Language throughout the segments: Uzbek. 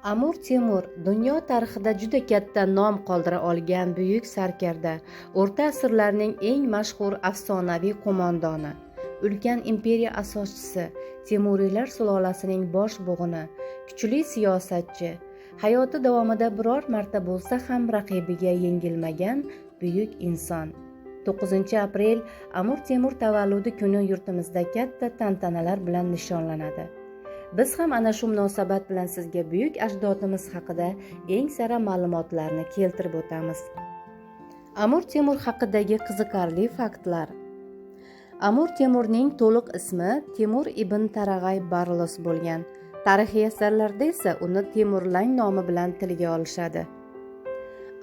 Amir Temur dunyo tarixida juda katta nom qoldira olgan buyuk sarkarda, o'rta asrlarning eng mashhur afsonaviy qo'mondoni, ulkan imperiya asoschisi, Temuriylar sulolasining bosh bo'g'ini, kuchli siyosatchi, hayoti davomida biror marta bo'lsa ham raqibiga yengilmagan buyuk inson. 9 aprel Amir Temur tavalludi kuni yurtimizda katta tantanalar bilan nishonlanadi. Biz ham ana shu munosabat bilan sizga buyuk ajdodimiz haqida eng sara ma'lumotlarni keltirib o'tamiz. Amir Temur haqidagi qiziqarli faktlar. Amir Temurning to'liq ismi Temur ibn Tarag'ay Barlos bo'lgan. Tarixiy asarlarda esa uni Temurlang nomi bilan tilga olishadi.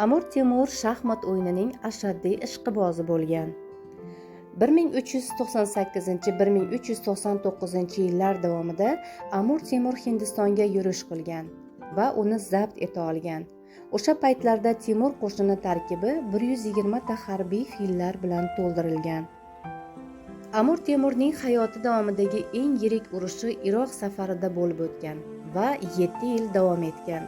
Amir Temur shaxmat o'yinining ashaddiy ishqibozi bo'lgan. 1398-1399 yillar davomida Amir Temur Hindistonga yurish qilgan va uni zabt eta olgan. O'sha paytlarda Temur qo'shini tarkibi 120 ta harbiy fillar bilan to'ldirilgan. Amir Temurning hayoti davomidagi eng yirik urushi Iroq safarida bo'lib o'tgan va 7 yil davom etgan.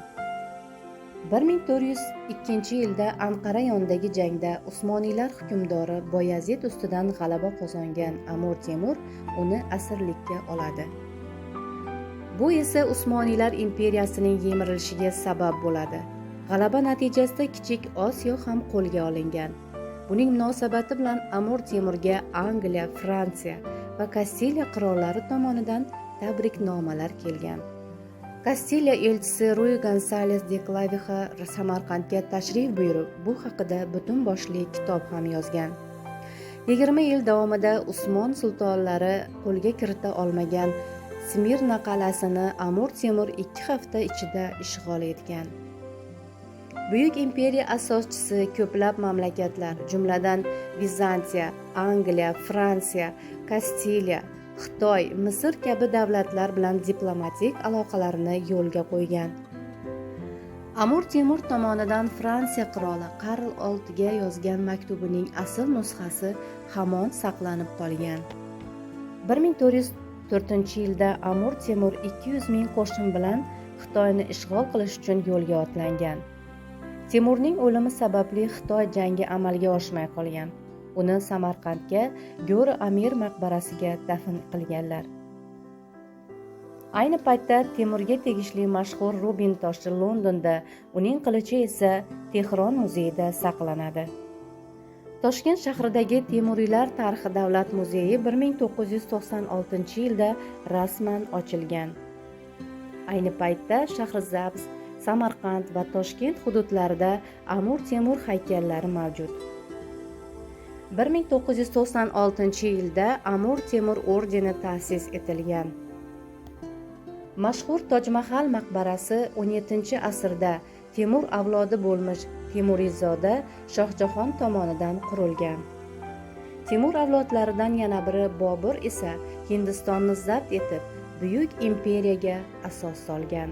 1402 yilda Anqara yonidagi jangda Usmoniylar hukmdori Boyazid ustidan g'alaba qozongan Amir Temur uni asirlikka oladi. Bu esa Usmoniylar imperiyasining yemirilishiga sabab bo'ladi. G'alaba natijasida Kichik Osiyo ham qo'lga olingan. Buning munosabati bilan Amir Temurga Angliya, Fransiya va Kastiliya qirollari tomonidan tabriknomalar kelgan. Kastiliya elchisi Ruy Gonsales de Klavixa Samarqandga tashrif buyurib, bu haqida butun boshli kitob ham yozgan. 20 yil davomida Usmon sultonlari qo'lga kirita olmagan Smirna qal'asini Amir Temur 2 hafta ichida ishg'ol etgan. Buyuk imperiya asoschisi ko'plab mamlakatlar, jumladan Vizantiya, Angliya, Fransiya, Kastiliya, Xitoy, Misr kabi davlatlar bilan diplomatik aloqalarni yo'lga qo'ygan. Amir Temur tomonidan Fransiya qiroli Karl VI ga yozgan maktubining asl nusxasi hamon saqlanib qolgan. 1404 yilda Amir Temur 200 ming qo'shin bilan Xitoyni ishg'ol qilish uchun yo'lga otlangan. Temurning o'limi sababli Xitoy jangi amalga oshmay qolgan. Uni Samarqandga, Go'ri Amir maqbarasiga dafn qilganlar. Ayni paytda Temurga tegishli mashhur Rubin toshi Londonda, uning qilichi esa Tehron muzeyida saqlanadi. Toshkent shahridagi Temuriylar tarixi davlat muzeyi 1996 yilda rasman ochilgan. Ayni paytda Shahrisabz, Samarqand va Toshkent hududlarida Amir Temur haykallari mavjud. 1996 yilda Amir Temur ordeni ta'sis etilgan. Mashhur Tojmahal maqbarasi 17 asrda Temur avlodi bo'lmish Temuriyzoda Shohjahon tomonidan qurilgan. Temur avlodlaridan yana biri Bobur esa Hindistonni zabt etib, buyuk imperiyaga asos solgan.